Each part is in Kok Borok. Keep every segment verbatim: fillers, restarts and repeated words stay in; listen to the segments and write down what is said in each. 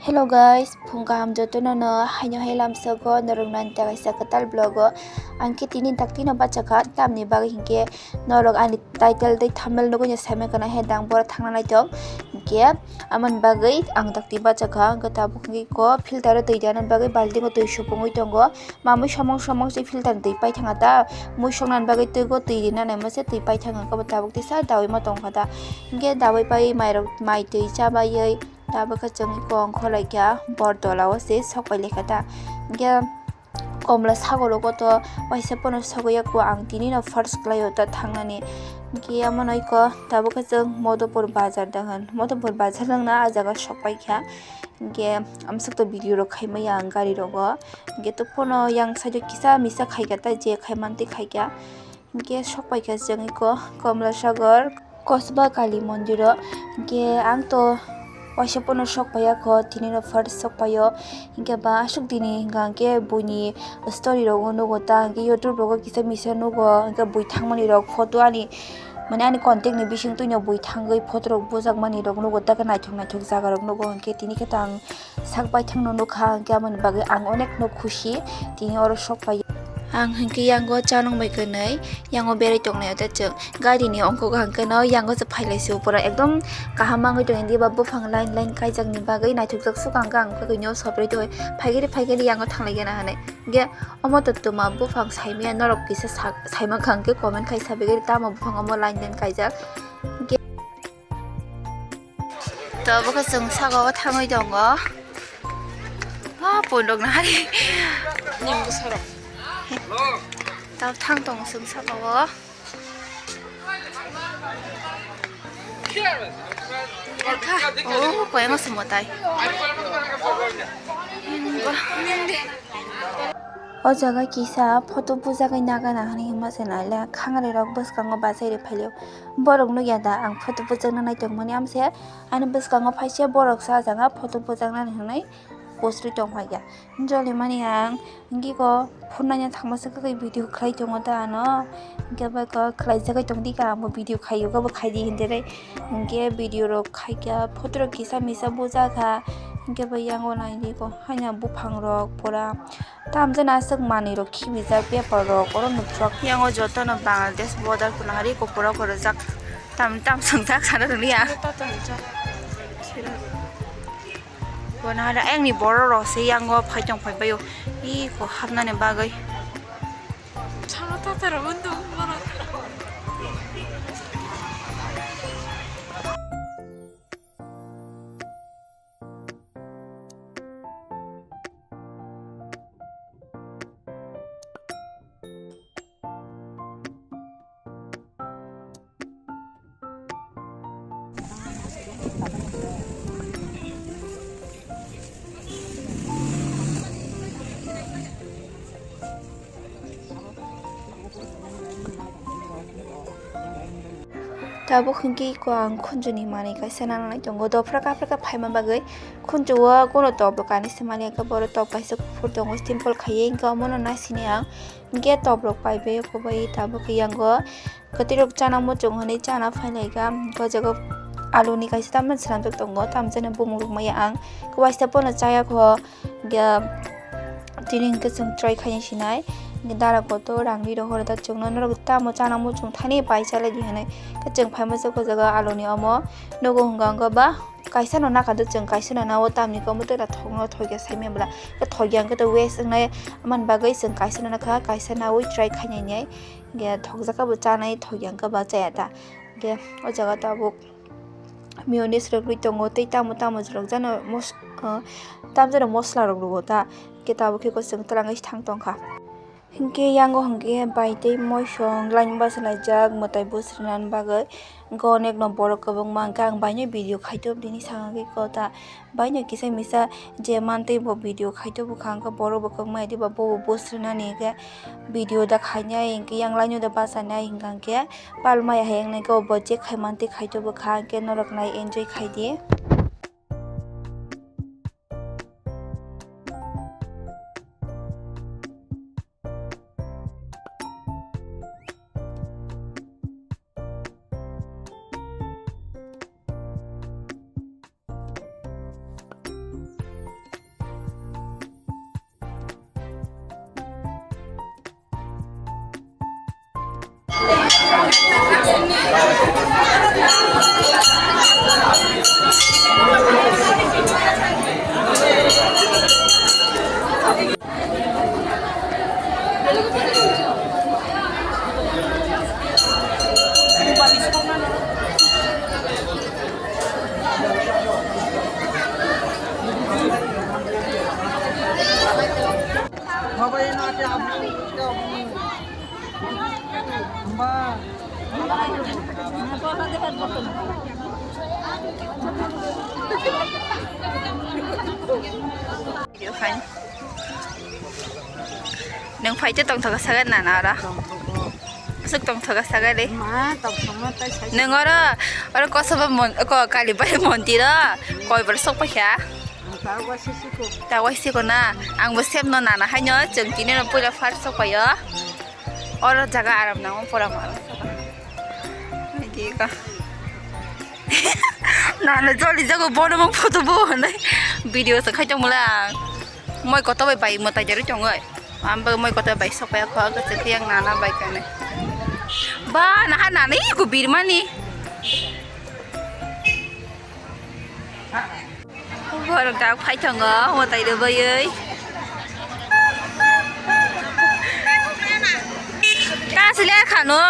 Hello guys, phung kaham jotono no haino hai lamsogo norok nani ta kaisa kwtal vlog o. Ang khe tini dakti no bachakha, tamni bagwi hinkhe norok ani title tei thumbnail nugwi no saiman kana hai dang boro thangna naithok. Hinkhe amoni bagwi ang dakti bachakha, hinkhe tabuk hinkhe ko filter o twi rwna bagwi baltingo twi supungwi tongo. Mamwi somong somong se filter ni twi paithanga ta, mui soknani bagwi twigo twi rina naima se twi paithanga, kabo tabuk tisa dawi ma tongkha ta. Hinkhe dawi pai mairok mai twi chabaiwi tabuk khe chwng kong kholaikha bor tola o se sokpai laikha ta. Hinkhe komla sagoro koto waisa pono sogwi ya kho ang tini no first kwlaio ta thangnani. Hinkhe amo nai kho tabuk khe chwng Modopur bazar da hwn, Modopur bazar wngna ah jaga sokpaikha. Hinkhe amswk to video rok khaimaya ang gari rogo. Hinkhe to phone o yang side o kisa misa khaikha ta je khaiman twi khaikha. Hinkhe sokpaikha chwng eko Komlasagor Kosba Kali mondiro. Hinkhe ang to waisa pono sokpaiya kho tini no first sokpaio. Hinkhe ba aswk dini hinkha hinkhe buini story rogo nugo ta hinkhe YouTube rogo kisa misa nugo hinkhe bui thangmani rok photo ani mane ani contact ni bising twino bui thangwi photo rok bujakmani rok nugo ta khe naithok naithok jaga rok nugo hinkhe tini khe to ang sak baithang no nukha hinkhe amoni bagwi ang onek no khusi tini oro sokpai ang hinkhe yango chanong bai kwnwi yango berai tongnai ta chwng gari ni ongkho hinkhe no yango se phailai se pura ekdom kaham mangwi tong di ba buphang line line kaijak ni bagwi naithok jak sukang khe ang khakwinyo sobrwi tongwi phaigiri phaigiri yango thanglai gana hinwi hinkhe. Omo to twma buphang saimaya norok kisa sak-, saimankha hwnkhe comment khai sabigari tamo buphang omo line line kaijak. Hwnkhe to bokhe chwng saka o thangwi tongo. Ah, pondok nahari. Tamo thang tongo chwng saka o. Oh, koyang se motai. O jaga kisa photo bujagwi nagana hinwi hwnma se naile khangrwi rok bwskango bachai rw phailio. Borok nukya da ang photo bujakna nai tongmani amse ani bwskango phaisa borok sa jaga photo bujaknani hinwi post rwi tongphaikha. Jolimani ang hwnkhe ko phone naina thangmasa khe video khlai tongo ta ano. Hwnkhe bai kok khlaijagwi tongdi ka amo video khaio khe bo khaidi hinwi. Hwnkhe video rok khaikha photo rok kisa misa bujakha. Hwnkhe bai yango naidi ko haino buphang rok pura tamjani aswk manwi rok khibijak paper rok oro nukjak. Yango jotono Bangladesh border kwlwng hari kopor rok rijak tam tam swngjak sana rwliya. Bo nahara engni borok rok se yango phai tong phai baio. Iko hapnani bagwi. Chalo tatarok wngtong borok. Tabuk hwnkhe iko ang khunjuni manwi kaisa nangnai tongo, dophra kaphra khe phaima bagwi khunju-o kuno top rok kanwi se manya khe borok top kaisa kuphur tongo, simple khaiwi hwnkhe omono naisini ang hwnkhe top rok paibai kubui tabuk yango. Kwtwirok chana muchung hwnwi chana phailaikha. O jaga aluni kaisa tamni swnamjak tongo, tamjani bumung rok maya ang waisa pono chaya kho. Tini hwnkhe chwng try khaina sinai. Dara kotor rangri rok horo ta chwngno norok tamo chana muchung thani pai chalai di hinwi. Khe chwng phaima se o jaga aluni omo nugo hwnka hwnka ba. Kaisa no naka do chwng kaisa no nao tamni komo tera thokno thokya saimya bwla. Khe thokya hwnkhe to waste wngnai, amoni bagwi chwng kaisa no nakha, kaisa nawi try khainai nai. Hwnkhe thokjak khe bo chanai, thokya hwnkhe ba chaya ta. Hwnkhe o jaga tabuk mayonnaise rwgwi tongo tei tamo tamo jorok jano mos-, ah, tamjano mosla rok rwo ta. Hwnkhe tabuk khe chwng twlangwi thang tongkha. Hinkhe yango hinkhe bai tei moisong line bachalaijak mwtai bwswrwngna bagwi. Hinkhe onekno borok kwbangma hinkhe ang baino video khaitop bini saka khe kota baino kisa misa je mantwi bo video khaitop bwkha hinkhe borok bo kwbangma diba bobo bwswrwnani hinkhe video da khainai hinkhe yang line o da bachanai hinkha hinkhe palmaya hai wngnai khe bo je khai mantwi khaitop bwkha hinkhe norok nai enjoy khaidi. Video khain. Nwng phai tei tongthoka saga nana oro. Aswk tongthoka saga de. Ma, tongthokma tai sai. Nwng oro, oro Kosoba mon-, ko Kalibai mondir o koi bar sok paikha. Ang ta wai sisi ko. Ta wai siko na. Ang bo sem no nana haino chwng tini no puila first sok paio. Oro jaga aram nango pura ma. Nana joli jago bono mong photo bo hinwi video se khai tongmula. Moi koto bai bai mwtai jarwi tongoi. Ambo moi koto bai sok pai kho, ang kwchwng khe yang nana bai kane. Ba, naha nani ko birmani. Borok dak phai tongo, mwtai rwbaiwi. Ta sile khano.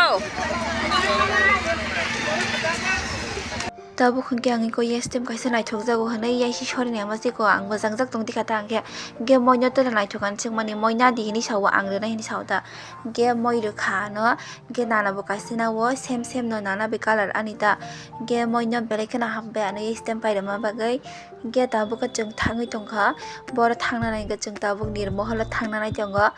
Tabuk hwnkhe ang iko yestem kaisa naithokjago hwnwi yaisi sorini ama siko ang bo jangjak tongdi kha ta hwnkhe. Hwnkhe moino tela naithok ani swngmani moi nadi hinwi sao, ang rwnai hinwi sao ta. Hwnkhe moi rwkha ano, hwnkhe nana bo kaisa nao sem sem no nana bai colour ani ta. Hwnkhe moino belai kheno hambai ano yestem pai rwma bagwi. Hwnkhe tabuk khe chwng thangwi tongkha, boro thangna nai hwnkhe chwng tabuk nirmoholo thangna nai tongo.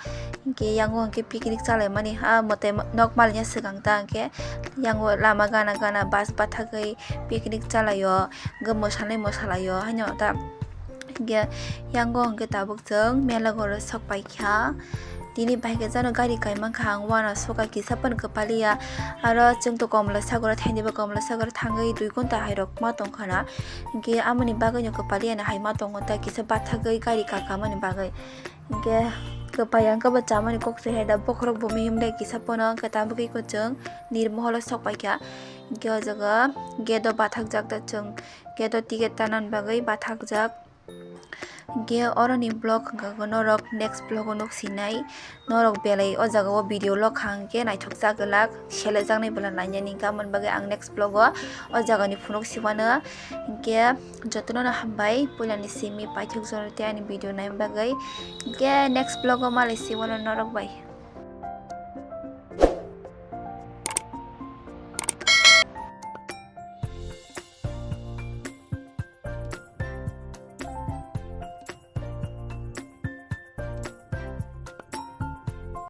Hwnkhe yango hwnkhe picnic chalaimani ha mote nok malya swkang ta hwnkhe yango lama gana gana bus bathagwi picnic chalaio, hwnkhe mwsalai mwsalaio haino ta. Hwnkhe yango hwnkhe tabuk chwng mela goro sok paikha. Tini bai khe jano gari kai mankha ang uanw suka kisa phano kwpaliya. Aro chwng to Komla Sagoro thaini ba Komla Sagoro thangwi dui ghonta hai rok ma tongkha na. Hwnkhe amoni bagwi no kwpaliya no hai ma tongo ta kisa bathagwi gari kaka mani bagwi. Hwnkhe kwpai ang khe bo chamani kok se hai da bokhorok bo mihim de kisa phano hwnkhe tabuk iko chwng nirmoholo sok paikha. Hwnkhe o jaga gate o bathakjak da chwng gate o ticket tanani bagwi bathakjak. Hwnkhe oroni vlog hwnkha khe norok next vlog o nuk sinai. Norok belai o jaga o video lok kha hwnkhe naithok jak glak, selejaknai bwla nainani hwnkhe, aboni bagwi ang next vlog o o jagani phunuk siwano. Hwnkhe jotono no hambai puilani simi paithak jora tei ani video naina bagwi. Hwnkhe next vlog o malai siwano norok bai.